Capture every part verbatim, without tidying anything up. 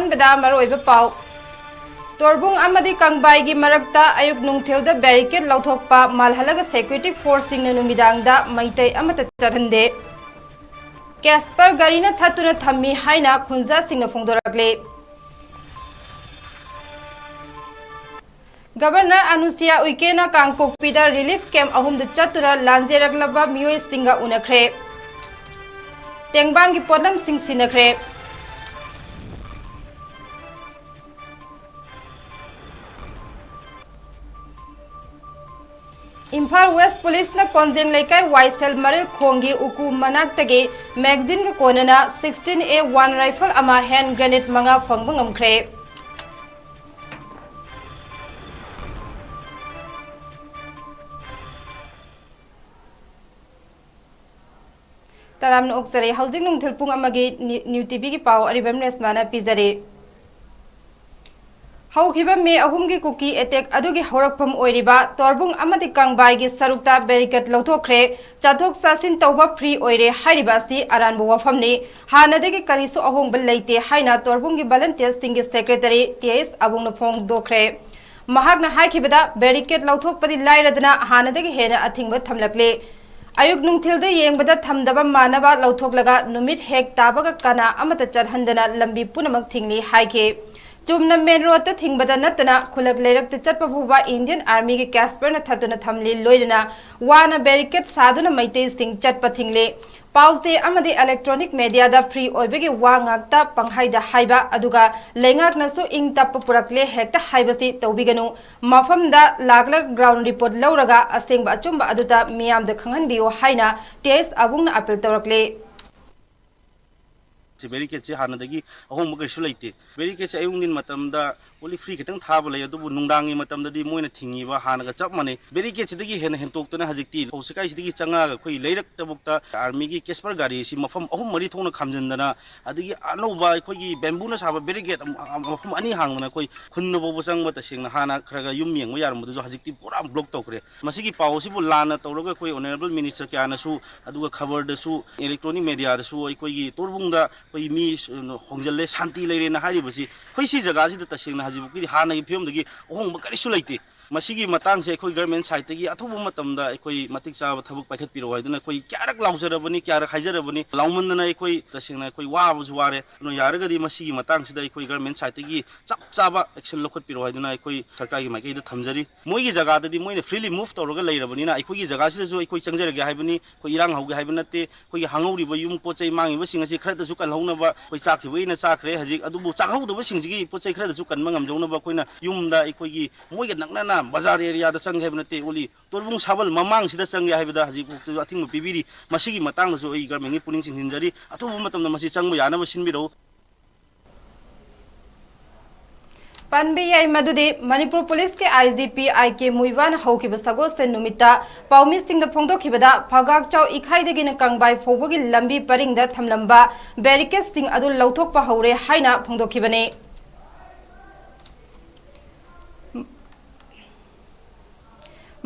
ꯑꯍꯥꯟꯕꯗ ꯃꯔꯨꯑꯣꯏꯕ ꯄꯥꯎ꯫ ꯇꯣꯔꯕꯨꯡ ꯑꯃꯗꯤ ꯀꯪꯕꯥꯏꯒꯤ ꯃꯔꯛꯇ ꯑꯌꯨꯛ ꯅꯨꯡꯊꯤꯜꯗ barricade ꯂꯧꯊꯣꯛꯄ, ꯃꯥꯜꯍꯜꯂꯒ security forceꯁꯤꯡꯅ ꯅꯨꯃꯤꯗꯥꯡꯗ ꯃꯩꯇꯩ ꯑꯃꯠꯇ ꯆꯠꯍꯟꯗꯦ꯫ Casper ꯒꯥꯔꯤꯅ ꯊꯠꯇꯨꯅ ꯊꯝꯃꯤ ꯍꯥꯏꯅ ꯈꯨꯟꯖꯥꯁꯤꯡꯅ ꯐꯣꯡꯗꯣꯔꯛꯂꯤ꯫ Governor ꯑꯅꯨꯁꯤꯌꯥ ꯎꯏꯀꯦꯅ ꯀꯥꯡꯄꯣꯛꯄꯤꯗ relief camp ꯑꯍꯨꯝꯗ ꯆꯠꯇꯨꯅ ꯂꯥꯟꯖꯦꯔꯛꯂꯕ ꯃꯤꯑꯣꯏꯁꯤꯡꯒ ꯎꯅꯈ꯭ꯔꯦ꯫ ꯇꯦꯡꯕꯥꯡꯒꯤ ꯄꯣꯠꯂꯝꯁꯤꯡ ꯁꯤꯟꯅꯈ꯭ꯔꯦ꯫ ꯏꯝꯐꯥꯜ West Policeꯅ ꯀꯣꯟꯖꯦꯡ ꯂꯩꯀꯥꯏ ꯋꯥꯏꯁꯦꯜ ꯃꯔꯤꯜ ꯈꯣꯡꯒꯤ ꯎꯀꯨ ꯃꯅꯥꯛꯇꯒꯤ magazineꯒ ꯀꯣꯟꯅꯅ sixteen A one rifle ꯑꯃ, hand grenade ꯃꯉꯥ ꯐꯪꯕ ꯉꯝꯈ꯭ꯔꯦ꯫ ꯇꯔꯥꯝꯅ ꯑꯣꯛꯆꯔꯤ꯫ ꯍꯧꯖꯤꯛ ꯅꯨꯡꯊꯤꯜ ꯄꯨꯡ ꯑꯃꯒꯤ ꯅꯤ-, New TVꯒꯤ ꯄꯥꯎ ꯑꯔꯤꯕꯝ ꯔꯦꯁꯃꯥꯅ ꯄꯤꯖꯔꯤ꯫ ꯍꯧꯈꯤꯕ ꯃꯦ ꯑꯍꯨꯝꯒꯤ ꯀꯨꯀꯤ attack ꯑꯗꯨꯒꯤ ꯍꯧꯔꯛꯐꯝ ꯑꯣꯏꯔꯤꯕ ꯇꯣꯔꯕꯨꯡ ꯑꯃꯗꯤ ꯀꯪꯕꯥꯏꯒꯤ ꯁꯔꯨꯛꯇ barricade ꯂꯧꯊꯣꯛꯈ꯭ꯔꯦ꯫ ꯆꯠꯊꯣꯛ ꯆꯠꯁꯤꯟ ꯇꯧꯕ free ꯑꯣꯏꯔꯦ ꯍꯥꯏꯔꯤꯕ ꯑꯁꯤ ꯑꯔꯥꯟꯕ ꯋꯥꯐꯝꯅꯤ꯫ ꯍꯥꯟꯅꯗꯒꯤ ꯀꯔꯤꯁꯨ ꯑꯍꯣꯡꯕ ꯂꯩꯇꯦ ꯍꯥꯏꯅ ꯇꯣꯔꯕꯨꯡꯒꯤ volunteersꯁꯤꯡꯒꯤ secretary T S ꯑꯕꯨꯡꯅ ꯐꯣꯡꯗꯣꯛꯈ꯭ꯔꯦ꯫ ꯃꯍꯥꯛꯅ ꯍꯥꯏꯈꯤꯕꯗ, barricade ꯂꯧꯊꯣꯛꯄꯗꯤ ꯂꯥꯏꯔꯗꯅ ꯍꯥꯟꯅꯗꯒꯤ ꯍꯦꯟꯅ ꯑꯊꯤꯡꯕ ꯊꯝꯂꯛꯂꯦ꯫ ꯑꯌꯨꯛ ꯅꯨꯡꯊꯤꯜꯗ ꯌꯦꯡꯕꯗ ꯊꯝꯗꯕ ꯃꯥꯟꯅꯕ ꯂꯧꯊꯣꯛꯂꯒ ꯅꯨꯃꯤꯠ ꯍꯦꯛ ꯇꯥꯕꯒ ꯀꯅꯥ ꯑꯃꯠꯇ ꯆꯠꯍꯟꯗꯅ ꯂꯝꯕꯤ ꯄꯨꯝꯅꯃꯛ ꯊꯤꯡꯂꯤ ꯍꯥꯏꯈꯤ꯫ ꯆꯨꯝꯅ main roadꯇ ꯊꯤꯡꯕꯗ ꯅꯠꯇꯅ ꯈꯨꯜꯂꯛ ꯂꯩꯔꯛꯇ ꯆꯠꯄ ꯐꯥꯎꯕ Indian Armyꯒꯤ Casperꯅ ꯊꯠꯇꯨꯅ ꯊꯝꯂꯤ, ꯂꯣꯏꯅꯅ ꯋꯥꯅ barricade ꯁꯥꯗꯨꯅ ꯃꯩꯇꯩꯁꯤꯡ ꯆꯠꯄ ꯊꯤꯡꯂꯤ꯫ ꯄꯥꯎꯆꯦ ꯑꯃꯗꯤ electronic mediaꯗ free ꯑꯣꯏꯕꯒꯤ ꯋꯥ ꯉꯥꯛꯇ ꯄꯪꯍꯥꯏꯗ ꯍꯥꯏꯕ, ꯑꯗꯨꯒ ꯂꯩꯉꯥꯛꯅꯁꯨ ꯏꯪ ꯇꯞꯄ ꯄꯨꯔꯛꯂꯦ ꯍꯦꯛꯇ ꯍꯥꯏꯕꯁꯤ ꯇꯧꯕꯤꯒꯅꯨ꯫ ꯃꯐꯝꯗ ꯂꯥꯛꯂꯒ ground report ꯂꯧꯔꯒ ꯑꯁꯦꯡꯕ ꯑꯆꯨꯝꯕ ꯑꯗꯨꯇ ꯃꯤꯌꯥꯝꯗ ꯈꯪꯍꯟꯕꯤꯌꯨ ꯍꯥꯏꯅ T S ꯑꯕꯨꯡꯅ appeal ꯇꯧꯔꯛꯂꯦ꯫ ꯁꯤ barricadeꯁꯤ ꯍꯥꯟꯅꯗꯒꯤ ꯑꯍꯣꯡꯕ ꯀꯩꯁꯨ ꯂꯩꯇꯦ꯫ Barricadeꯁꯤ ꯑꯌꯨꯛ ꯅꯨꯡꯊꯤꯟ ꯃꯇꯝꯗ ꯑꯣꯟꯂꯤ ꯐ꯭ꯔꯤ ꯈꯤꯇꯪ ꯊꯥꯕ ꯂꯩ, ꯑꯗꯨꯕꯨ ꯅꯨꯡꯗꯥꯡꯒꯤ ꯃꯇꯝꯗꯗꯤ ꯃꯣꯏꯅ ꯊꯤꯡꯉꯤꯕ ꯍꯥꯟꯅꯒ ꯆꯞ ꯃꯥꯟꯅꯩ꯫ ꯕꯦꯔꯤꯀꯦꯗꯁꯤꯗꯒꯤ ꯍꯦꯟꯅ ꯍꯦꯟꯇꯣꯛꯇꯅ ꯍꯧꯖꯤꯛꯇꯤ ꯐꯧꯁꯤꯀꯥꯏꯁꯤꯗꯒꯤ ꯆꯪꯉꯛꯑꯒ ꯑꯩꯈꯣꯏ ꯂꯩꯔꯛꯇꯕꯨꯛꯇ ꯑꯥꯔꯃꯤꯒꯤ ꯀꯦꯁꯄꯔ ꯒꯥꯔꯤꯁꯤ ꯃꯐꯝ ꯑꯍꯨꯝ ꯃꯔꯤ ꯊꯣꯛꯅ ꯈꯥꯝꯖꯤꯟꯗꯅ, ꯑꯗꯒꯤ ꯑꯅꯧꯕ ꯑꯩꯈꯣꯏꯒꯤ ꯕꯦꯝꯕꯨꯅ ꯁꯥꯕ ꯕꯦꯔꯤꯀꯦꯗ ꯑꯃ-, ꯑꯃ-, ꯃꯐꯝ ꯑꯅꯤ ꯍꯥꯡꯗꯅ ꯑꯩꯈꯣꯏ ꯈꯨꯟꯗ ꯐꯥꯎꯕ ꯆꯪꯕ ꯇꯁꯦꯡꯅ ꯍꯥꯟꯅ ꯈꯔ ꯈꯔ ꯌꯨꯝ ꯌꯦꯡꯕ ꯌꯥꯔꯝꯕꯗꯨꯁꯨ ꯍꯧꯖꯤꯛꯇꯤ ꯄꯨꯔꯥ ꯕ꯭ꯂꯣꯛ ꯇꯧꯈ꯭ꯔꯦ꯫ ꯃꯁꯤꯒꯤ ꯄꯥꯎ ꯑꯁꯤꯕꯨ ꯂꯥꯟꯅ ꯇꯧꯔꯒ ꯑꯩꯈꯣꯏ ꯑꯣꯅꯔꯦꯕꯜ ꯃꯤꯅꯤꯁꯇꯔ ꯀꯌꯥꯅꯁꯨ, ꯑꯗꯨꯒ ꯈꯕꯔꯗꯁꯨ, ꯏꯂꯦꯛꯇ꯭ꯔꯣꯅꯤꯛ ꯃꯦꯗꯤꯌꯥꯗꯁꯨ ꯑꯩꯈꯣꯏꯒꯤ ꯇꯣꯔꯕꯨꯡꯗ ꯑꯩꯈꯣꯏ ꯃꯤ ꯍꯣꯡꯖꯤꯜꯂꯦ, ꯁꯥꯟꯇꯤ ꯂꯩꯔꯦꯅ ꯍꯥꯏꯔꯤꯕꯁꯤ ꯑꯩꯈꯣꯏ ꯁꯤ ꯖꯒꯥꯁꯤꯗ ꯇꯁꯦꯡꯅ ꯍꯧꯖꯤꯛꯐꯥꯎꯒꯤꯗꯤ ꯍꯥꯟꯅꯒꯤ ꯐꯤꯕꯝꯗꯒꯤ ꯑꯍꯣꯡꯕ ꯀꯔꯤꯁꯨ ꯂꯩꯇꯦ꯫ ꯃꯁꯤꯒꯤ ꯃꯇꯥꯡꯁꯦ ꯑꯩꯈꯣꯏ ꯒꯔꯃꯦꯟ ꯁꯥꯏꯠꯇꯒꯤ ꯑꯊꯨꯕ ꯃꯇꯝꯗ ꯑꯩꯈꯣꯏ ꯃꯇꯤꯛ ꯆꯥꯕ ꯊꯕꯛ ꯄꯥꯏꯈꯠꯄꯤꯔꯛꯑꯣ ꯍꯥꯏꯗꯨꯅ ꯑꯩꯈꯣꯏ ꯀꯌꯥꯔꯛ ꯂꯥꯎꯖꯔꯕꯅꯤ, ꯀꯌꯥꯔꯛ ꯍꯥꯏꯖꯔꯕꯅꯤ꯫ ꯂꯥꯎꯃꯟꯗꯅ ꯑꯩꯈꯣꯏ ꯇꯁꯦꯡꯅ ꯑꯩꯈꯣꯏ ꯋꯥꯕꯁꯨ ꯋꯥꯔꯦ꯫ ꯑꯗꯨꯅ ꯌꯥꯔꯒꯗꯤ ꯃꯁꯤꯒꯤ ꯃꯇꯥꯡꯁꯤꯗ ꯑꯩꯈꯣꯏ ꯒꯔꯃꯦꯟ ꯁꯥꯏꯠꯇꯒꯤ ꯆꯞ ꯆꯥꯕ ꯑꯦꯛꯁꯟ ꯂꯧꯈꯠꯄꯤꯔꯛꯑꯣ ꯍꯥꯏꯗꯨꯅ ꯑꯩꯈꯣꯏ ꯁꯔꯀꯥꯔꯒꯤ ꯃꯥꯏꯀꯩꯗ ꯊꯝꯖꯔꯤ꯫ ꯃꯣꯏꯒꯤ ꯖꯒꯥꯗꯗꯤ ꯃꯣꯏꯅ ꯐ꯭ꯔꯤꯂꯤ ꯃꯨꯚ ꯇꯧꯔꯒ ꯂꯩꯔꯕꯅꯤꯅ ꯑꯩꯈꯣꯏꯒꯤ ꯖꯒꯥꯁꯤꯗꯁꯨ ꯑꯩꯈꯣꯏ ꯆꯪꯖꯔꯒꯦ ꯍꯥꯏꯕꯅꯤ꯫ ꯑꯩꯈꯣꯏ ꯏꯔꯥꯡ ꯍꯧꯒꯦ ꯍꯥꯏꯕ ꯅꯠꯇꯦ꯫ ꯑꯩꯈꯣꯏꯒꯤ ꯍꯥꯡꯍꯧꯔꯤꯕ ꯌꯨꯝ ꯄꯣꯠ ꯆꯩ ꯃꯥꯡꯉꯤꯕꯁꯤꯡ ꯑꯁꯤ ꯈꯔꯗꯁꯨ ꯀꯜꯍꯧꯅꯕ ꯑꯩꯈꯣꯏ ꯆꯥꯈꯤꯕꯒꯤꯅ ꯆꯥꯈ꯭ꯔꯦ꯫ ꯍꯧꯖꯤꯛ ꯑꯗꯨꯕꯨ ꯆꯥꯍꯧꯗꯕꯁꯤꯡꯁꯤꯒꯤ ꯄꯣꯠ ꯆꯩ ꯈꯔꯗꯁꯨ ꯀꯟꯕ ꯉꯝꯖꯧꯅꯕ ꯑꯩꯈꯣꯏꯅ ꯌꯨꯝꯗ ꯑꯩꯈꯣꯏꯒꯤ ꯃꯣꯏꯒ ꯅꯛꯅꯅ ꯕꯖꯥꯔ ꯑꯦꯔꯤꯌꯥꯗ ꯆꯪꯒꯦ ꯍꯥꯏꯕ ꯅꯠꯇꯦ, ꯑꯣꯂꯤ ꯇꯣꯔꯕꯨꯡ ꯁꯥꯕꯜ ꯃꯃꯥꯡꯁꯤꯗ ꯆꯪꯒꯦ ꯍꯥꯏꯕꯗ ꯍꯧꯖꯤꯛꯐꯥꯎꯗꯁꯨ ꯑꯊꯤꯡꯕ ꯄꯤꯕꯤꯔꯤ꯫ ꯃꯁꯤꯒꯤ ꯃꯇꯥꯡꯗꯁꯨ ꯑꯩ ꯒꯔꯃꯦꯟꯒꯤ ꯄꯨꯛꯅꯤꯡ ꯆꯤꯡꯁꯤꯟꯖꯔꯤ꯫ ꯑꯊꯨꯕ ꯃꯇꯝꯗ ꯃꯁꯤ ꯆꯪꯕ ꯌꯥꯅꯕ ꯁꯤꯟꯕꯤꯔꯛꯎ꯫ ꯄꯟꯕ ꯌꯥꯏ ꯃꯗꯨꯗꯤ ꯃꯅꯤꯄꯨꯔ ꯄꯨꯂꯤꯁꯀꯤ ꯑꯥꯏ ꯖꯤ ꯄꯤ ꯑꯥꯏ ꯀꯦ ꯃꯨꯏꯕꯥꯅ ꯍꯧꯈꯤꯕ ꯁꯒꯣꯜꯁꯦꯟ ꯅꯨꯃꯤꯠꯇ ꯄꯥꯎꯃꯤꯁꯤꯡꯗ ꯐꯣꯡꯗꯣꯛꯈꯤꯕꯗ, ꯐꯒꯥꯛꯆꯥꯎ ꯏꯈꯥꯏꯗꯒꯤꯅ ꯀꯪꯕꯥꯏ ꯐꯥꯎꯕꯒꯤ ꯂꯝꯕꯤ ꯄꯔꯤꯡꯗ ꯊꯝꯂꯝꯕ ꯕꯦꯔꯤꯀꯦꯗꯁꯤꯡ ꯑꯗꯨ ꯂꯧꯊꯣꯛꯄ ꯍꯧꯔꯦ ꯍꯥꯏꯅ ꯐꯣꯡꯗꯣꯛꯈꯤꯕꯅꯤ꯫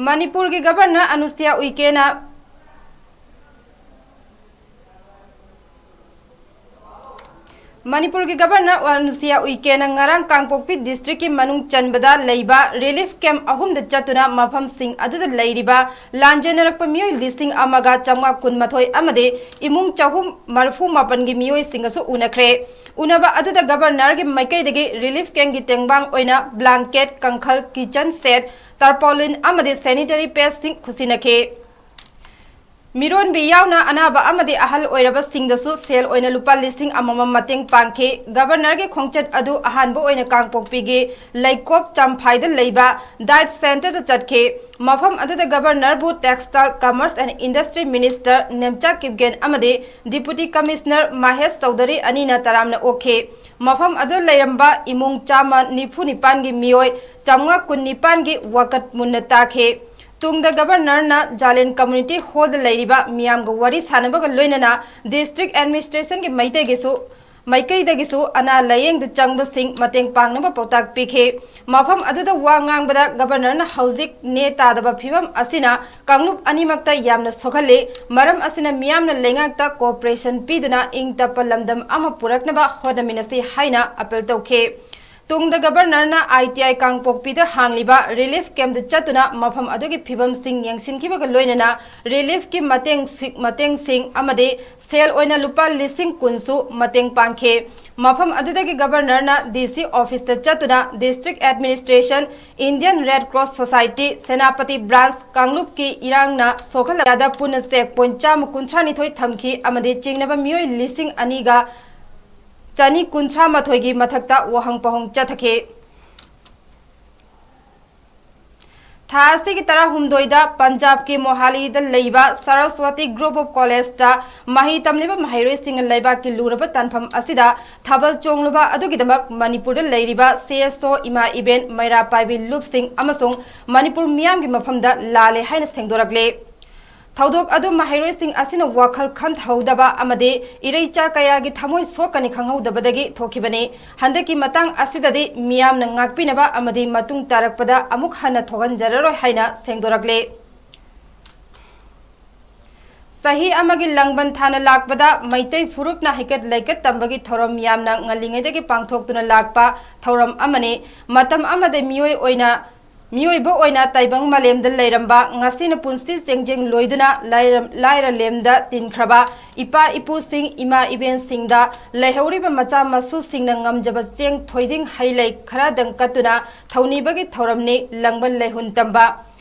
ꯃꯅꯤꯄꯨꯔꯒꯤ ꯒꯕꯔꯅꯔ ꯑꯅꯨꯁꯨꯏꯌꯥ ꯎꯏꯀꯦꯅ ꯃꯅꯤꯄꯨꯔꯒꯤ ꯒꯕꯔꯅꯔ ꯑꯅꯨꯁꯨꯏꯌꯥ ꯎꯏꯀꯦꯅ ꯉꯔꯥꯡ ꯀꯥꯡꯄꯣꯛꯄꯤ ꯗꯤꯁꯇ꯭ꯔꯤꯛꯀꯤ ꯃꯅꯨꯡ ꯆꯟꯕꯗ ꯂꯩꯕ ꯔꯤꯂꯤꯐ ꯀꯦꯝꯞ ꯑꯍꯨꯝꯗ ꯆꯠꯇꯨꯅ ꯃꯐꯝꯁꯤꯡ ꯑꯗꯨꯗ ꯂꯩꯔꯤꯕ ꯂꯥꯟꯖꯦꯟꯅꯔꯛꯄ ꯃꯤꯑꯣꯏ ꯂꯤꯁꯤꯡ ꯑꯃꯒ ꯆꯥꯝꯃꯉꯥ ꯀꯨꯟꯃꯥꯊꯣꯏ ꯑꯃꯗꯤ ꯏꯃꯨꯡ ꯆꯍꯨꯝ ꯃꯔꯤꯐꯨ ꯃꯥꯄꯟꯒꯤ ꯃꯤꯑꯣꯏꯁꯤꯡꯒꯁꯨ ꯎꯅꯈ꯭ꯔꯦ꯫ ꯎꯅꯕ ꯑꯗꯨꯗ ꯒꯕꯔꯅꯔꯒꯤ ꯃꯥꯏꯀꯩꯗꯒꯤ ꯔꯤꯂꯤꯐ ꯀꯦꯝꯞꯀꯤ ꯇꯦꯡꯕꯥꯡ ꯑꯣꯏꯅ ꯕ꯭ꯂꯥꯡꯀꯦꯠ, ꯀꯥꯡꯈꯜ, ꯀꯤꯆꯟ ꯁꯦꯠ, ꯇꯥꯔꯄꯣꯂꯤꯟ ꯑꯃꯗꯤ ꯁꯦꯅꯤꯇꯔꯤ ꯄꯦꯗꯁꯤꯡ ꯈꯨꯠꯁꯤꯟꯅꯈꯤ꯫ ꯃꯤꯔꯣꯟꯕꯤ ꯌꯥꯎꯅ ꯑꯅꯥꯕ ꯑꯃꯗꯤ ꯑꯍꯜ ꯑꯣꯏꯔꯕꯁꯤꯡꯗꯁꯨ ꯁꯦꯜ ꯑꯣꯏꯅ ꯂꯨꯄꯥ ꯂꯤꯁꯤꯡ ꯑꯃꯃꯝ ꯃꯇꯦꯡ ꯄꯥꯡꯈꯤ꯫ ꯒꯕꯔꯅꯔꯒꯤ ꯈꯣꯡꯆꯠ ꯑꯗꯨ ꯑꯍꯥꯟꯕ ꯑꯣꯏꯅ ꯀꯥꯡꯄꯣꯛꯄꯤꯒꯤ ꯂꯩꯀꯣꯞ ꯆꯥꯝꯐꯥꯏꯗ ꯂꯩꯕ ꯗꯥꯏꯠ ꯁꯦꯟꯇꯔꯗ ꯆꯠꯈꯤ꯫ ꯃꯐꯝ ꯑꯗꯨꯗ ꯒꯕꯔꯅꯔꯕꯨ Textile, Commerce and Industry Minister Nemcha Kipgen ꯑꯃꯗꯤ Deputy Commissioner ꯃꯍꯦꯁ ꯆꯧꯙꯔꯤ ꯑꯅꯤꯅ ꯇꯔꯥꯝꯅ ꯑꯣꯛꯈꯤ꯫ ꯃꯐꯝ ꯑꯗꯨ ꯂꯩꯔꯝꯕ ꯏꯃꯨꯡ ꯆꯥꯝꯃ ꯅꯤꯐꯨ ꯅꯤꯄꯥꯟꯒꯤ ꯃꯤꯑꯣꯏ ꯆꯥꯝꯃꯉꯥ ꯀꯨꯟ ꯅꯤꯄꯥꯟꯒꯤ ꯋꯥꯀꯠ ꯃꯨꯟꯅ ꯇꯥꯈꯤ꯫ ꯇꯨꯡꯗ ꯒꯕꯔꯅꯔꯅ ꯖꯥꯂꯦꯟ ꯀꯝꯃ꯭ꯌꯨꯅꯤꯇꯤ ꯍꯣꯜꯗ ꯂꯩꯔꯤꯕ ꯃꯤꯌꯥꯝꯒ ꯋꯥꯔꯤ ꯁꯥꯟꯅꯕꯒ ꯂꯣꯏꯅꯅ ꯗꯤꯁꯇ꯭ꯔꯤꯛ ꯑꯦꯗꯃꯤꯅꯤꯁꯇ꯭ꯔꯦꯁꯟꯒꯤ ꯃꯥꯏꯀꯩꯗꯒꯤꯁꯨ, ꯃꯥꯏꯀꯩꯗꯒꯤꯁꯨ ꯑꯅꯥ ꯂꯥꯌꯦꯡꯗ ꯆꯪꯕꯁꯤꯡ ꯃꯇꯦꯡ ꯄꯥꯡꯅꯕ ꯄꯥꯎꯇꯥꯛ ꯄꯤꯈꯤ꯫ ꯃꯐꯝ ꯑꯗꯨꯗ ꯋꯥ ꯉꯥꯡꯕꯗ ꯒꯕꯔꯅꯔꯅ ꯍꯧꯖꯤꯛ ꯅꯦ ꯇꯥꯗꯕ ꯐꯤꯕꯝ ꯑꯁꯤꯅ ꯀꯥꯡꯂꯨꯞ ꯑꯅꯤꯃꯛꯇ ꯌꯥꯝꯅ ꯁꯣꯛꯍꯜꯂꯤ꯫ ꯃꯔꯝ ꯑꯁꯤꯅ ꯃꯤꯌꯥꯝꯅ ꯂꯩꯉꯥꯛꯇ ꯀꯣꯑꯣꯄꯔꯦꯁꯟ ꯄꯤꯗꯨꯅ ꯏꯪ ꯇꯞꯄ ꯂꯝꯗꯝ ꯑꯃ ꯄꯨꯔꯛꯅꯕ ꯍꯣꯠꯅꯃꯤꯟꯅꯁꯤ ꯍꯥꯏꯅ ꯑꯄꯤꯜ ꯇꯧꯈꯤ꯫ ꯇꯨꯡꯗ ꯒꯕꯔꯅꯔꯅ ITI ꯀꯥꯡꯄꯣꯛꯄꯤꯗ ꯍꯥꯡꯂꯤꯕ ꯔꯤꯂꯤꯐ ꯀꯦꯝꯞꯇ ꯆꯠꯇꯨꯅ ꯃꯐꯝ ꯑꯗꯨꯒꯤ ꯐꯤꯕꯝꯁꯤꯡ ꯌꯦꯡꯁꯤꯟꯈꯤꯕꯒ ꯂꯣꯏꯅꯅ ꯔꯤꯂꯤꯐꯀꯤ ꯃꯇꯦꯡꯁꯤ-, ꯃꯇꯦꯡꯁꯤꯡ ꯑꯃꯗꯤ ꯁꯦꯜ ꯑꯣꯏꯅ ꯂꯨꯄꯥ ꯂꯤꯁꯤꯡ ꯀꯨꯟꯁꯨ ꯃꯇꯦꯡ ꯄꯥꯡꯈꯤ꯫ ꯃꯐꯝ ꯑꯗꯨꯗꯒꯤ ꯒꯕꯔꯅꯔꯅ DC ꯑꯣꯐꯤꯁꯇ ꯆꯠꯇꯨꯅ district administration, Indian red cross society, Senapati branch, ꯀꯥꯡꯂꯨꯞꯀꯤ ꯏꯔꯥꯡꯅ ꯁꯣꯛꯍꯜꯂꯕꯗ ꯄꯨꯟꯅ ꯆꯦꯛ ꯄꯣꯏꯟꯠ ꯆꯥꯝꯃ ꯀꯨꯟꯊ꯭ꯔꯥ ꯅꯤꯊꯣꯏ ꯊꯝꯈꯤ ꯑꯃꯗꯤ ꯆꯤꯡꯅꯕ ꯃꯤꯑꯣꯏ ꯂꯤꯁꯤꯡ ꯑꯅꯤꯒ ꯆꯅꯤ ꯀꯨꯟꯊ꯭ꯔꯥ ꯃꯥꯊꯣꯏꯒꯤ ꯃꯊꯛꯇ ꯋꯥꯍꯪ ꯄꯥꯎꯍꯪ ꯆꯠꯊꯈꯤ꯫ ꯊꯥ ꯑꯁꯤꯒꯤ ꯇꯔꯥꯍꯨꯝꯗꯣꯏꯗ ꯄꯟꯖꯥꯕꯀꯤ ꯃꯣꯍꯥꯂꯤꯗ ꯂꯩꯕ ꯁꯔꯁꯋꯇꯤ Group of Collegeꯇ ꯃꯍꯩ ꯇꯝꯂꯤꯕ ꯃꯍꯩꯔꯣꯏꯁꯤꯡꯅ ꯂꯩꯕꯥꯛꯀꯤ ꯂꯨꯔꯕ ꯇꯥꯟꯐꯝ ꯑꯁꯤꯗ ꯊꯥꯕꯜ ꯆꯣꯡꯂꯨꯕ ꯑꯗꯨꯒꯤꯗꯃꯛ ꯃꯅꯤꯄꯨꯔꯗ ꯂꯩꯔꯤꯕ CSO ꯏꯃꯥ ꯏꯕꯦꯟ ꯃꯩꯔꯥ ꯄꯥꯏꯕꯤ ꯂꯨꯞꯁꯤꯡ ꯑꯃꯁꯨꯡ ꯃꯅꯤꯄꯨꯔ ꯃꯤꯌꯥꯝꯒꯤ ꯃꯐꯝꯗ ꯂꯥꯜꯂꯦ ꯍꯥꯏꯅ ꯁꯦꯡꯗꯣꯔꯛꯂꯦ꯫ ꯊꯧꯗꯣꯛ ꯑꯗꯨ ꯃꯍꯩꯔꯣꯏꯁꯤꯡ ꯑꯁꯤꯅ ꯋꯥꯈꯜ ꯈꯟꯊꯍꯧꯗꯕ ꯑꯃꯗꯤ ꯏꯔꯩꯆꯥ ꯀꯌꯥꯒꯤ ꯊꯃꯣꯏ ꯁꯣꯛꯀꯅꯤ ꯈꯪꯍꯧꯗꯕꯗꯒꯤ ꯊꯣꯛꯈꯤꯕꯅꯤ꯫ ꯍꯟꯗꯛꯀꯤ ꯃꯇꯥꯡ ꯑꯁꯤꯗꯗꯤ ꯃꯤꯌꯥꯝꯅ ꯉꯥꯛꯄꯤꯅꯕ ꯑꯃꯗꯤ ꯃꯇꯨꯡ ꯇꯥꯔꯛꯄꯗ ꯑꯃꯨꯛ ꯍꯟꯅ ꯊꯣꯛꯍꯟꯖꯔꯔꯣꯏ ꯍꯥꯏꯅ ꯁꯦꯡꯗꯣꯔꯛꯂꯦ꯫ ꯆꯍꯤ ꯑꯃꯒꯤ ꯂꯥꯡꯕꯟ ꯊꯥꯅ ꯂꯥꯛꯄꯗ ꯃꯩꯇꯩ ꯐꯨꯔꯨꯞꯅ ꯍꯩꯀꯠ ꯂꯩꯀꯠ ꯇꯝꯕꯒꯤ ꯊꯧꯔꯝ ꯌꯥꯝꯅ ꯉꯜꯂꯤꯉꯩꯗꯒꯤ ꯄꯥꯡꯊꯣꯛꯇꯨꯅ ꯂꯥꯛꯄ ꯊꯧꯔꯝ ꯑꯃꯅꯤ꯫ ꯃꯇꯝ ꯑꯃꯗ ꯃꯤꯑꯣꯏ ꯑꯣꯏꯅ ꯃꯤꯑꯣꯏꯕ ꯑꯣꯏꯅ ꯇꯥꯏꯕꯪ ꯃꯥꯂꯦꯝꯗ ꯂꯩꯔꯝꯕ, ꯉꯁꯤꯅ ꯄꯨꯟꯁꯤ ꯆꯦꯡꯖꯦꯡ ꯂꯣꯏꯗꯨꯅ ꯂꯥꯏꯔ-, ꯂꯥꯏꯔ ꯂꯦꯝꯗ ꯇꯤꯟꯈ꯭ꯔꯕ ꯏꯄꯥ ꯏꯄꯨꯁꯤꯡ, ꯏꯃꯥ ꯏꯕꯦꯟꯁꯤꯡꯗ ꯂꯩꯍꯧꯔꯤꯕ ꯃꯆꯥ ꯃꯁꯨꯁꯤꯡꯅ ꯉꯝꯖꯕ ꯆꯦꯡ, ꯊꯣꯏꯗꯤꯡ, ꯍꯩ ꯂꯩ ꯈꯔꯗꯪ ꯀꯠꯇꯨꯅ ꯊꯧꯅꯤꯕꯒꯤ ꯊꯧꯔꯝꯅꯤ ꯂꯥꯡꯕꯟ ꯂꯩꯍꯨꯟ ꯇꯝꯕ꯫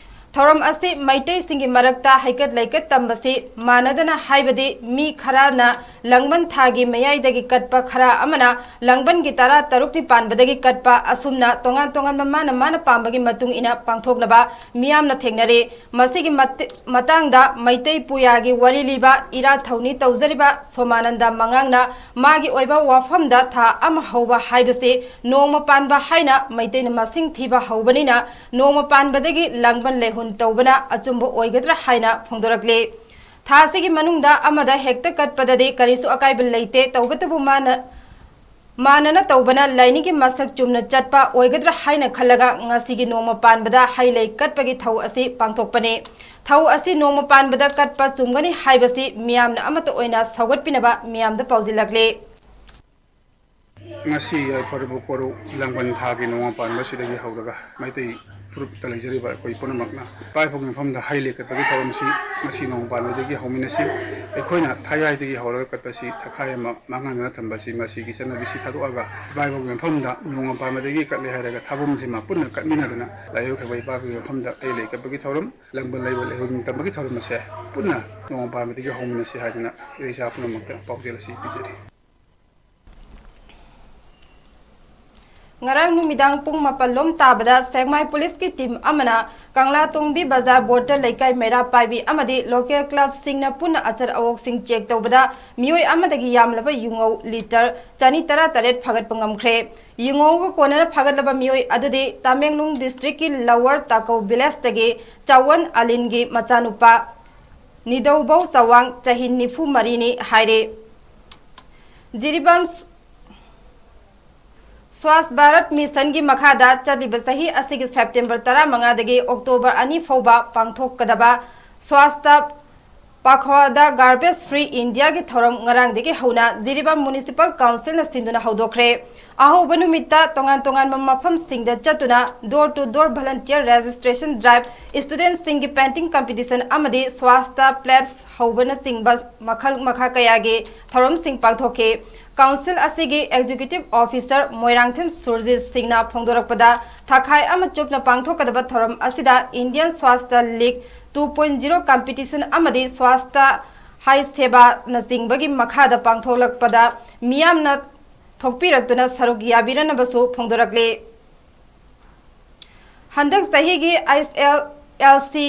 ꯊꯧꯔꯝ ꯑꯁꯤ ꯃꯩꯇꯩꯁꯤꯡꯒꯤ ꯃꯔꯛꯇ ꯍꯩꯀꯠ ꯂꯩꯀꯠ ꯇꯝꯕꯁꯤ ꯃꯥꯟꯅꯗꯅ, ꯍꯥꯏꯕꯗꯤ ꯃꯤ ꯈꯔꯅ ꯂꯥꯡꯕꯟ ꯊꯥꯒꯤ ꯃꯌꯥꯏꯗꯒꯤ ꯀꯠꯄ, ꯈꯔ ꯑꯃꯅ ꯂꯥꯡꯕꯟꯒꯤ ꯇꯔꯥ ꯇꯔꯨꯛꯅꯤ ꯄꯥꯟꯕꯗꯒꯤ ꯀꯠꯄ, ꯑꯁꯨꯝꯅ ꯇꯣꯉꯥꯟ ꯇꯣꯉꯥꯟꯕ ꯃꯥꯅ ꯃꯥꯅ ꯄꯥꯝꯕꯒꯤ ꯃꯇꯨꯡ ꯏꯟꯅ ꯄꯥꯡꯊꯣꯛꯅꯕ ꯃꯤꯌꯥꯝꯅ ꯊꯦꯡꯅꯔꯤ꯫ ꯃꯁꯤꯒꯤ ꯃꯇ-, ꯃꯇꯥꯡꯗ ꯃꯩꯇꯩ ꯄꯨꯌꯥꯒꯤ ꯋꯥꯔꯤ ꯂꯤꯕ, ꯏꯔꯥꯠ ꯊꯧꯅꯤ ꯇꯧꯖꯔꯤꯕ ꯁꯣꯃꯥꯅꯟꯗ ꯃꯉꯥꯡꯅ ꯃꯥꯒꯤ ꯑꯣꯏꯕ ꯋꯥꯐꯝꯗ ꯊꯥ ꯑꯃ ꯍꯧꯕ ꯍꯥꯏꯕꯁꯤ ꯅꯣꯡꯃ ꯄꯥꯟꯕ ꯍꯥꯏꯅ ꯃꯩꯇꯩꯅ ꯃꯁꯤꯡ ꯊꯤꯕ ꯍꯧꯕꯅꯤꯅ, ꯅꯣꯡꯃ ꯄꯥꯟꯕꯗꯒꯤ ꯂꯥꯡꯕꯟ ꯂꯩꯍꯨꯟ ꯇꯧꯕꯅ ꯑꯆꯨꯝꯕ ꯑꯣꯏꯒꯗ꯭ꯔꯥ ꯍꯥꯏꯅ ꯐꯣꯡꯗꯣꯔꯛꯂꯤ꯫ ꯊꯥ ꯑꯁꯤꯒꯤ ꯃꯅꯨꯡꯗ ꯑꯃꯗ ꯍꯦꯛꯇ ꯀꯠꯄꯗꯗꯤ ꯀꯔꯤꯁꯨ ꯑꯀꯥꯏꯕ ꯂꯩꯇꯦ, ꯇꯧꯕꯇꯕꯨ ꯃꯥꯅ, ꯃꯥꯟꯅꯅ ꯇꯧꯕꯅ ꯂꯥꯏꯅꯤꯡꯒꯤ ꯃꯁꯛ ꯆꯨꯝꯅ ꯆꯠꯄ ꯑꯣꯏꯒꯗ꯭ꯔꯥ ꯍꯥꯏꯅ ꯈꯜꯂꯒ ꯉꯁꯤꯒꯤ ꯅꯣꯡꯃ ꯄꯥꯟꯕꯗ ꯍꯩ ꯂꯩ ꯀꯠꯄꯒꯤ ꯊꯧ ꯑꯁꯤ ꯄꯥꯡꯊꯣꯛꯄꯅꯤ꯫ ꯊꯧ ꯑꯁꯤ ꯅꯣꯡꯃ ꯄꯥꯟꯕꯗ ꯀꯠꯄ ꯆꯨꯝꯒꯅꯤ ꯍꯥꯏꯕꯁꯤ ꯃꯤꯌꯥꯝꯅ ꯑꯃꯠꯇ ꯑꯣꯏꯅ ꯁꯧꯒꯠꯄꯤꯅꯕ ꯃꯤꯌꯥꯝꯗ ꯄꯥꯎꯖꯤꯜꯂꯛꯂꯤ꯫ ꯉꯁꯤ ꯌꯥꯏꯐꯔꯕ ꯀꯣꯔꯧ ꯂꯥꯡꯕꯟ ꯊꯥꯒꯤ ꯅꯣꯡꯃ ꯄꯥꯟꯕꯁꯤꯗꯒꯤ ꯍꯧꯔꯒ ꯃꯩꯇꯩ ꯐꯨꯔꯨꯞꯇ ꯂꯩꯖꯔꯤꯕ ꯑꯩꯈꯣꯏ ꯄꯨꯝꯅꯃꯛꯅ ꯏꯄꯥ ꯏꯄꯨꯒꯤ ꯃꯐꯝꯗ ꯍꯩ ꯂꯩ ꯀꯠꯄꯒꯤ ꯊꯧꯔꯝꯁꯤ ꯉꯁꯤ ꯅꯣꯡꯃ ꯄꯥꯟꯕꯗꯒꯤ ꯍꯧꯃꯤꯟꯅꯁꯤ꯫ ꯑꯩꯈꯣꯏꯅ ꯊꯥꯌꯥꯏꯗꯒꯤ ꯍꯧꯔꯒ ꯀꯠꯄꯁꯤ ꯊꯈꯥꯏ ꯑꯃ ꯃꯥꯡꯍꯟꯗꯅ ꯊꯝꯕꯁꯤ, ꯃꯁꯤꯒꯤ ꯆꯠꯅꯕꯤꯁꯤ ꯊꯥꯗꯣꯛꯑꯒ ꯏꯄꯥ ꯏꯄꯨꯒꯤ ꯃꯐꯝꯗ ꯅꯣꯡꯃ ꯄꯥꯟꯕꯗꯒꯤ ꯀꯠꯂꯦ ꯍꯥꯏꯔꯒ ꯊꯥꯕꯝꯁꯤꯃ ꯄꯨꯟꯅ ꯀꯠꯃꯤꯟꯅꯗꯨꯅ ꯂꯥꯏꯑꯣꯏꯈ꯭ꯔꯕ ꯏꯄꯥ ꯏꯄꯨꯒꯤ ꯃꯐꯝꯗ ꯍꯩ ꯂꯩ ꯀꯠꯄꯒꯤ ꯊꯧꯔꯝ, ꯂꯥꯡꯕꯟ ꯂꯩꯕ ꯂꯩꯍꯨꯟ ꯇꯝꯕꯒꯤ ꯊꯧꯔꯝ ꯑꯁꯦ ꯄꯨꯟꯅ ꯅꯣꯡꯃ ꯄꯥꯟꯕꯗꯒꯤ ꯍꯧꯃꯤꯟꯅꯁꯤ ꯍꯥꯏꯗꯨꯅ ꯏꯔꯩꯆꯥ ꯄꯨꯝꯅꯃꯛꯇ ꯄꯥꯎꯖꯦꯜ ꯑꯁꯤ ꯄꯤꯖꯔꯤ꯫ ꯉꯔꯥꯡ ꯅꯨꯃꯤꯗꯥꯡ ꯄꯨꯡ ꯃꯥꯄꯜ ꯂꯣꯝ ꯇꯥꯕꯗ ꯁꯦꯛꯃꯥꯏ ꯄꯨꯂꯤꯁꯀꯤ ꯇꯤꯝ ꯑꯃꯅ ꯀꯪꯂꯥꯇꯣꯡꯕꯤ ꯕꯖꯥꯔ ꯕꯣꯔꯗ ꯂꯩꯀꯥꯏ ꯃꯩꯔꯥ ꯄꯥꯏꯕꯤ ꯑꯃꯗꯤ ꯂꯣꯀꯦꯜ ꯀ꯭ꯂꯕꯁꯤꯡꯅ ꯄꯨꯟꯅ ꯑꯆꯠ ꯑꯋꯣꯛꯁꯤꯡ ꯆꯦꯛ ꯇꯧꯕꯗ ꯃꯤꯑꯣꯏ ꯑꯃꯗꯒꯤ ꯌꯥꯝꯂꯕ ꯌꯨꯉꯧ ꯂꯤꯇꯔ ꯆꯅꯤ ꯇꯔꯥ ꯇꯔꯦꯠ ꯐꯥꯒꯠꯄ ꯉꯝꯈ꯭ꯔꯦ꯫ ꯌꯨꯉꯧꯒ ꯀꯣꯟꯅꯅ ꯐꯥꯒꯠꯂꯕ ꯃꯤꯑꯣꯏ ꯑꯗꯨꯗꯤ ꯇꯥꯃꯦꯡꯂꯣꯡ ꯗꯤꯁꯇ꯭ꯔꯤꯛꯀꯤ ꯂꯋꯔ ꯇꯥꯀꯧ ꯚꯤꯂꯦꯖꯇꯒꯤ ꯆꯥꯋꯟ ꯑꯂꯤꯟꯒꯤ ꯃꯆꯥꯅꯨꯄꯥ ꯅꯤꯗꯧꯕꯧ ꯆꯋꯥꯡ, ꯆꯍꯤ ꯅꯤꯐꯨ ꯃꯔꯤꯅꯤ ꯍꯥꯏꯔꯦ꯫ ꯖꯤꯔꯤꯕꯥꯝ ꯁ꯭ꯋꯥꯁ ꯚꯥꯔꯠ ꯃꯤꯁꯟꯒꯤ ꯃꯈꯥꯗ ꯆꯠꯂꯤꯕ ꯆꯍꯤ ꯑꯁꯤꯒꯤ ꯁꯦꯞꯇꯦꯝꯕꯔ ꯇꯔꯥꯃꯉꯥꯗꯒꯤ ꯑꯣꯛꯇꯣꯕꯔ ꯑꯅꯤ ꯐꯥꯎꯕ ꯄꯥꯡꯊꯣꯛꯀꯗꯕ ꯁ꯭ꯋꯥꯁꯇ ꯄꯥꯈ꯭ꯋꯥꯗ ꯒꯥꯔꯕꯦꯖ ꯐ꯭ꯔꯤ ꯏꯟꯗꯤꯌꯥꯒꯤ ꯊꯧꯔꯝ ꯉꯔꯥꯡꯗꯒꯤ ꯍꯧꯅ ꯖꯤꯔꯤꯕꯥꯝ ꯃ꯭ꯌꯨꯅꯤꯁꯤꯄꯥꯜ ꯀꯥꯎꯟꯁꯤꯜꯅ ꯁꯤꯟꯗꯨꯅ ꯍꯧꯗꯣꯛꯈ꯭ꯔꯦ꯫ ꯑꯍꯧꯕ ꯅꯨꯃꯤꯠꯇ ꯇꯣꯉꯥꯟ ꯇꯣꯉꯥꯟꯕ ꯃꯐꯝꯁꯤꯡꯗ ꯆꯠꯇꯨꯅ door to door volunteer registration drive, ꯁ꯭ꯇꯨꯗꯦꯟꯠꯁꯤꯡꯒꯤ ꯄꯦꯟꯇꯤꯡ ꯀꯝꯄꯤꯇꯤꯁꯟ ꯑꯃꯗꯤ ꯁ꯭ꯋꯥꯁꯇ ꯄ꯭ꯂꯦꯠꯁ ꯍꯧꯕꯅꯆꯤꯡꯕ ꯃꯈꯜ ꯃꯈꯥ ꯀꯌꯥꯒꯤ ꯊꯧꯔꯝꯁꯤꯡ ꯄꯥꯡꯊꯣꯛꯈꯤ꯫ ꯀꯥꯎꯟꯁꯤꯜ ꯑꯁꯤꯒꯤ ꯑꯦꯛꯖꯤꯀ꯭ꯌꯨꯇꯤꯚ ꯑꯣꯐꯤꯁꯔ ꯃꯣꯏꯔꯥꯡꯊꯦꯝ ꯁꯨꯔꯖꯤꯠ ꯁꯤꯡꯅ ꯐꯣꯡꯗꯣꯔꯛꯄꯗ, ꯊꯥꯈꯥꯏ ꯑꯃ ꯆꯨꯞꯅ ꯄꯥꯡꯊꯣꯛꯀꯗꯕ ꯊꯧꯔꯝ ꯑꯁꯤꯗ Indian Swasthya League two point zero competition ꯑꯃꯗꯤ Swasthya Hi Sebaꯅꯆꯤꯡꯕꯒꯤ ꯃꯈꯥꯗ ꯄꯥꯡꯊꯣꯛꯂꯛꯄꯗ ꯃꯤꯌꯥꯝꯅ ꯊꯣꯛꯄꯤꯔꯛꯇꯨꯅ ꯁꯔꯨꯛ ꯌꯥꯕꯤꯔꯅꯕꯁꯨ ꯐꯣꯡꯗꯣꯔꯛꯂꯤ꯫ ꯍꯟꯗꯛ ꯆꯍꯤꯒꯤ ꯑꯦꯁ ꯑꯦꯜ ꯑꯦꯜ ꯁꯤ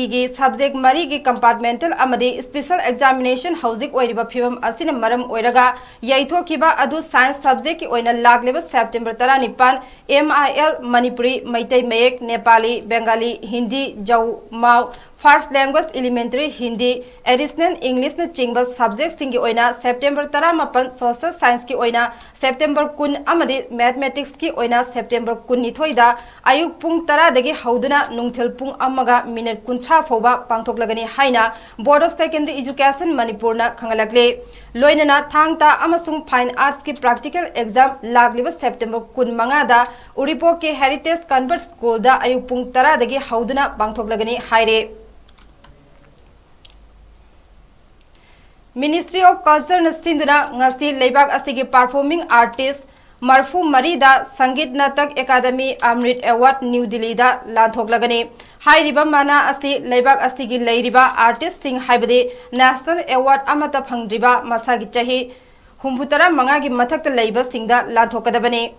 ꯏꯒꯤ subject ꯃꯔꯤꯒꯤ compartmental ꯑꯃꯗꯤ special examination ꯍꯧꯖꯤꯛ ꯑꯣꯏꯔꯤꯕ ꯐꯤꯕꯝ ꯑꯁꯤꯅ ꯃꯔꯝ ꯑꯣꯏꯔꯒ ꯌꯩꯊꯣꯛꯈꯤꯕ ꯑꯗꯨ science subjectꯀꯤ ꯑꯣꯏꯅ ꯂꯥꯛꯂꯤꯕ September ꯇꯔꯥꯅꯤꯄꯥꯟ M I L, Manipuri, Meitei ꯃꯌꯦꯛ, ꯅꯦꯄꯥꯂꯤ, ꯕꯦꯡꯒꯥꯂꯤ, ꯍꯤꯟꯗꯤ, ꯖꯧ, ꯃꯥꯎ, First Language, Elementary, Hindi, Additional Englishꯅꯆꯤꯡꯕ subjectꯁꯤꯡꯒꯤ ꯑꯣꯏꯅ September ꯇꯔꯥꯃꯥꯄꯟ, Social Scienceꯀꯤ ꯑꯣꯏꯅ September ꯀꯨꯟ ꯑꯃꯗꯤ Mathematicsꯀꯤ ꯑꯣꯏꯅ September ꯀꯨꯟꯅꯤꯊꯣꯏꯗ ꯑꯌꯨꯛ ꯄꯨꯡ ꯇꯔꯥꯗꯒꯤ ꯍꯧꯗꯨꯅ ꯅꯨꯡꯊꯤꯜ ꯄꯨꯡ ꯑꯃꯒ minute ꯀꯨꯟꯊ꯭ꯔꯥ ꯐꯥꯎꯕ ꯄꯥꯡꯊꯣꯛꯂꯒꯅꯤ ꯍꯥꯏꯅ Board of Secondary Education ꯃꯅꯤꯄꯨꯔꯅ ꯈꯪꯍꯜꯂꯛꯂꯤ꯫ ꯂꯣꯏꯅꯅ ꯊꯥꯡ ꯇꯥ ꯑꯃꯁꯨꯡ Fine Artsꯀꯤ practical exam ꯂꯥꯛꯂꯤꯕ September ꯀꯨꯟꯃꯉꯥꯗ ꯎꯔꯤꯄꯣꯛꯀꯤ Heritage Convent Schoolꯗ ꯑꯌꯨꯛ ꯄꯨꯡ ꯇꯔꯥꯗꯒꯤ ꯍꯧꯗꯨꯅ ꯄꯥꯡꯊꯣꯛꯂꯒꯅꯤ ꯍꯥꯏꯔꯦ꯫ Ministry of Cultureꯅ ꯁꯤꯟꯗꯨꯅ ꯉꯁꯤ ꯂꯩꯕꯥꯛ ꯑꯁꯤꯒꯤ performing artist ꯃꯔꯐꯨ ꯃꯔꯤꯗ Sangeet Natak Akademi Amrit Award New Delhiꯗ ꯂꯥꯟꯊꯣꯛꯂꯒꯅꯤ꯫ ꯍꯥꯏꯔꯤꯕ ꯃꯅꯥ ꯑꯁꯤ ꯂꯩꯕꯥꯛ ꯑꯁꯤꯒꯤ ꯂꯩꯔꯤꯕ artistꯁꯤꯡ, ꯍꯥꯏꯕꯗꯤ national award ꯑꯃꯠꯇ ꯐꯪꯗ꯭ꯔꯤꯕ ꯃꯁꯥꯒꯤ ꯆꯍꯤ ꯍꯨꯝꯐꯨꯇꯔꯥ ꯃꯉꯥꯒꯤ ꯃꯊꯛꯇ ꯂꯩꯕꯁꯤꯡꯗ ꯂꯥꯟꯊꯣꯛꯀꯗꯕꯅꯤ꯫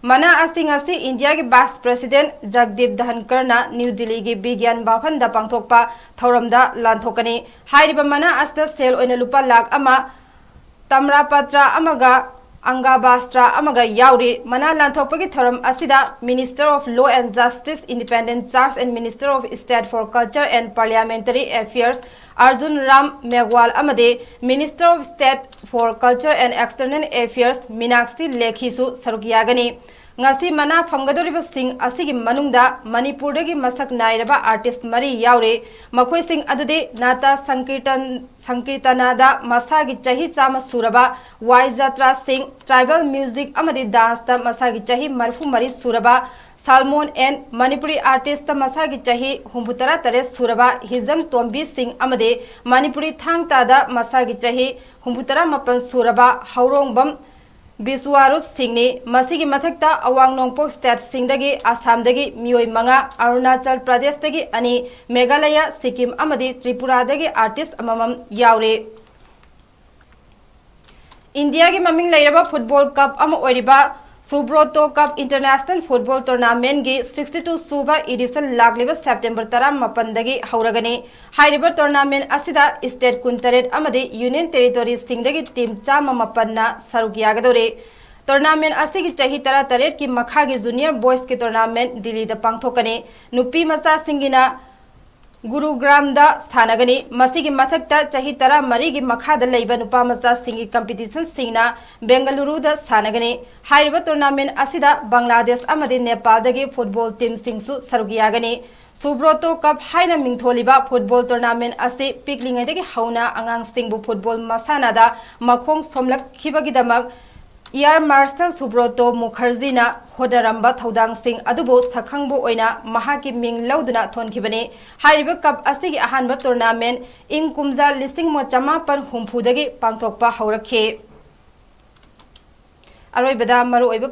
ꯃꯅꯥ ꯑꯁꯤ ꯉꯁꯤ ꯏꯟꯗꯤꯌꯥꯒꯤ Vice President ꯖꯒꯗꯤꯞ ꯙꯟꯀꯔꯅ ꯅ꯭ꯌꯨ ꯗꯤꯜꯂꯤꯒꯤ ꯕꯤꯒ꯭ꯌꯥꯟ ꯚꯕꯟꯗ ꯄꯥꯡꯊꯣꯛꯄ ꯊꯧꯔꯝꯗ ꯂꯥꯟꯊꯣꯛꯀꯅꯤ꯫ ꯍꯥꯏꯔꯤꯕ ꯃꯅꯥ ꯑꯁꯤꯗ ꯁꯦꯜ ꯑꯣꯏꯅ ꯂꯨꯄꯥ ꯂꯥꯈ ꯑꯃ, ꯇꯝꯔꯄꯇ꯭ꯔ ꯑꯃꯒ ꯑꯪꯒꯥꯕꯥꯁꯇ꯭ꯔ ꯑꯃꯒ ꯌꯥꯎꯔꯤ꯫ ꯃꯅꯥ ꯂꯥꯟꯊꯣꯛꯄꯒꯤ ꯊꯧꯔꯝ ꯑꯁꯤꯗ Minister of Law and Justice, Independent Charge and Minister of State for Culture and Parliamentary Affairs Arjun Ram ꯃꯦꯘꯋꯥꯜ ꯑꯃꯗꯤ Minister of State for Culture and External Affairs Meenakshi ꯂꯦꯈꯤꯁꯨ ꯁꯔꯨꯛ ꯌꯥꯒꯅꯤ꯫ ꯉꯁꯤ ꯃꯅꯥ ꯐꯪꯒꯗꯧꯔꯤꯕꯁꯤꯡ ꯑꯁꯤꯒꯤ ꯃꯅꯨꯡꯗ ꯃꯅꯤꯄꯨꯔꯗꯒꯤ ꯃꯁꯛ ꯅꯥꯏꯔꯕ artist ꯃꯔꯤ ꯌꯥꯎꯔꯤ꯫ ꯃꯈꯣꯏꯁꯤꯡ ꯑꯗꯨꯗꯤ ꯅꯥꯇꯥ ꯁꯪꯀꯤꯔꯇꯟ, ꯁꯪꯀꯤꯔꯇꯅꯥꯗ ꯃꯁꯥꯒꯤ ꯆꯍꯤ ꯆꯥꯝꯃ ꯁꯨꯔꯕ ꯋꯥꯏ ꯖꯇ꯭ꯔꯥ ꯁꯤꯡ, tribal music ꯑꯃꯗꯤ danceꯇ ꯃꯁꯥꯒꯤ ꯆꯍꯤ ꯃꯔꯤꯐꯨ ꯃꯔꯤ ꯁꯨꯔꯕ ꯁꯜꯃꯣꯟ ꯑꯦꯟ, ꯃꯅꯤꯄꯨꯔꯤ artistꯇ ꯃꯁꯥꯒꯤ ꯆꯍꯤ ꯍꯨꯝꯐꯨꯇꯔꯥ ꯇꯔꯦꯠ ꯁꯨꯔꯕ ꯍꯤꯖꯝ ꯇꯣꯝꯕꯤ ꯁꯤꯡ ꯑꯃꯗꯤ ꯃꯅꯤꯄꯨꯔꯤ ꯊꯥꯡ ꯇꯥꯗ ꯃꯁꯥꯒꯤ ꯆꯍꯤ ꯍꯨꯝꯐꯨꯇꯔꯥ ꯃꯥꯄꯟ ꯁꯨꯔꯕ ꯍꯧꯔꯣꯡꯕꯝ ꯕꯤꯁ꯭ꯋꯥꯔꯨꯞ ꯁꯤꯡꯅꯤ꯫ ꯃꯁꯤꯒꯤ ꯃꯊꯛꯇ ꯑꯋꯥꯡ ꯅꯣꯡꯄꯣꯛ ꯁ꯭ꯇꯦꯠꯁꯤꯡꯗꯒꯤ ꯑꯁꯥꯝꯗꯒꯤ ꯃꯤꯑꯣꯏ ꯃꯉꯥ, ꯑꯔꯨꯅꯥꯆꯜ ꯄ꯭ꯔꯗꯦꯁꯇꯒꯤ ꯑꯅꯤ, ꯃꯦꯘꯥꯂꯌ, ꯁꯤꯛꯀꯤꯝ ꯑꯃꯗꯤ ꯇ꯭ꯔꯤꯄꯨꯔꯥꯗꯒꯤ ꯑꯥꯔꯇꯤꯁ ꯑꯃꯃꯝ ꯌꯥꯎꯔꯤ꯫ ꯏꯟꯗꯤꯌꯥꯒꯤ ꯃꯃꯤꯡ ꯂꯩꯔꯕ ꯐꯨꯠꯕꯣꯜ ꯀꯞ ꯑꯃ ꯑꯣꯏꯔꯤꯕ ꯁꯨꯕ꯭ꯔꯣꯇꯣ ꯀꯞ ꯏꯟꯇꯔꯅꯦꯁꯅꯦꯜ ꯐꯨꯠꯕꯣꯜ ꯇꯣꯔꯅꯥꯃꯦꯟꯒꯤ ꯁꯤꯛꯁꯇꯤ ꯇꯨ ꯁꯨꯕ ꯏꯗꯤꯁꯟ ꯂꯥꯛꯂꯤꯕ ꯁꯦꯞꯇꯦꯝꯕꯔ ꯇꯔꯥꯃꯥꯄꯟꯗꯒꯤ ꯍꯧꯔꯒꯅꯤ꯫ ꯍꯥꯏꯔꯤꯕ ꯇꯣꯔꯅꯥꯃꯦꯟ ꯑꯁꯤꯗ ꯁ꯭ꯇꯦꯠ ꯀꯨꯟꯇꯔꯦꯠ ꯑꯃꯗꯤ ꯌꯨꯅꯤꯌꯟ ꯇꯦꯔꯤꯇꯣꯔꯤꯁꯤꯡꯗꯒꯤ ꯇꯤꯝ ꯆꯥꯝꯃ ꯃꯥꯄꯟꯅ ꯁꯔꯨꯛ ꯌꯥꯒꯗꯧꯔꯤ꯫ ꯇꯣꯔꯅꯥꯃꯦꯟ ꯑꯁꯤꯒꯤ ꯆꯍꯤ ꯇꯔꯥꯇꯔꯦꯠꯀꯤ ꯃꯈꯥꯒꯤ ꯖꯨꯅꯤꯌꯔ ꯕꯣꯏꯁꯀꯤ ꯇꯣꯔꯅꯥꯃꯦꯟ ꯗꯤꯜꯂꯤꯗ ꯄꯥꯡꯊꯣꯛꯀꯅꯤ꯫ ꯅꯨꯄꯤ ꯃꯆꯥꯁꯤꯡꯒꯤꯅ ꯒꯨꯔꯨꯒ꯭ꯔꯥꯝꯗ ꯁꯥꯟꯅꯒꯅꯤ꯫ ꯃꯁꯤꯒꯤ ꯃꯊꯛꯇ ꯆꯍꯤ ꯇꯔꯥꯃꯔꯤꯒꯤ ꯃꯈꯥꯗ ꯂꯩꯕ ꯅꯨꯄꯥ ꯃꯆꯥꯁꯤꯡꯒꯤ ꯀꯝꯄꯤꯇꯤꯁꯟꯁꯤꯡꯅ ꯕꯦꯡꯒꯂꯨꯔꯨꯗ ꯁꯥꯟꯅꯒꯅꯤ꯫ ꯍꯥꯏꯔꯤꯕ ꯇꯣꯔꯅꯥꯃꯦꯟ ꯑꯁꯤꯗ ꯕꯪꯒ꯭ꯂꯥꯗꯦꯁ ꯑꯃꯗꯤ ꯅꯦꯄꯥꯜꯗꯒꯤ ꯐꯨꯠꯕꯣꯜ ꯇꯤꯝꯁꯤꯡꯁꯨ ꯁꯔꯨꯛ ꯌꯥꯒꯅꯤ꯫ ꯁꯨꯕ꯭ꯔꯣꯇꯣ ꯀꯞ ꯍꯥꯏꯅ ꯃꯤꯡꯊꯣꯜꯂꯤꯕ ꯐꯨꯠꯕꯣꯜ ꯇꯣꯔꯅꯥꯃꯦꯟ ꯑꯁꯤ ꯄꯤꯛꯂꯤꯉꯩꯗꯒꯤ ꯍꯧꯅ ꯑꯉꯥꯡꯁꯤꯡꯕꯨ ꯐꯨꯠꯕꯣꯜ ꯃꯁꯥꯟꯅꯗ ꯃꯈꯣꯡ ꯁꯣꯝꯂꯛꯈꯤꯕꯒꯤꯗꯃꯛ ꯏꯌꯥꯔ ꯃꯥꯔꯁꯦꯜ ꯁꯨꯕ꯭ꯔꯣꯇꯣ ꯃꯨꯈꯔꯖꯤꯅ ꯍꯣꯠꯅꯔꯝꯕ ꯊꯧꯗꯥꯡꯁꯤꯡ ꯑꯗꯨꯕꯨ ꯁꯛꯈꯪꯕ ꯑꯣꯏꯅ ꯃꯍꯥꯛꯀꯤ ꯃꯤꯡ ꯂꯧꯗꯨꯅ ꯊꯣꯟꯈꯤꯕꯅꯤ꯫ ꯍꯥꯏꯔꯤꯕ ꯀꯞ ꯑꯁꯤꯒꯤ ꯑꯍꯥꯟꯕ ꯇꯣꯔꯅꯥꯃꯦꯟ ꯏꯪ ꯀꯨꯝꯖꯥ ꯂꯤꯁꯤꯡ ꯑꯃ ꯆꯃꯥꯄꯟ ꯍꯨꯝꯐꯨꯗꯒꯤ ꯄꯥꯡꯊꯣꯛꯄ ꯍꯧꯔꯛꯈꯤ꯫ ꯑꯔꯣꯏꯕꯗ ꯃꯔꯨꯑꯣꯏꯕ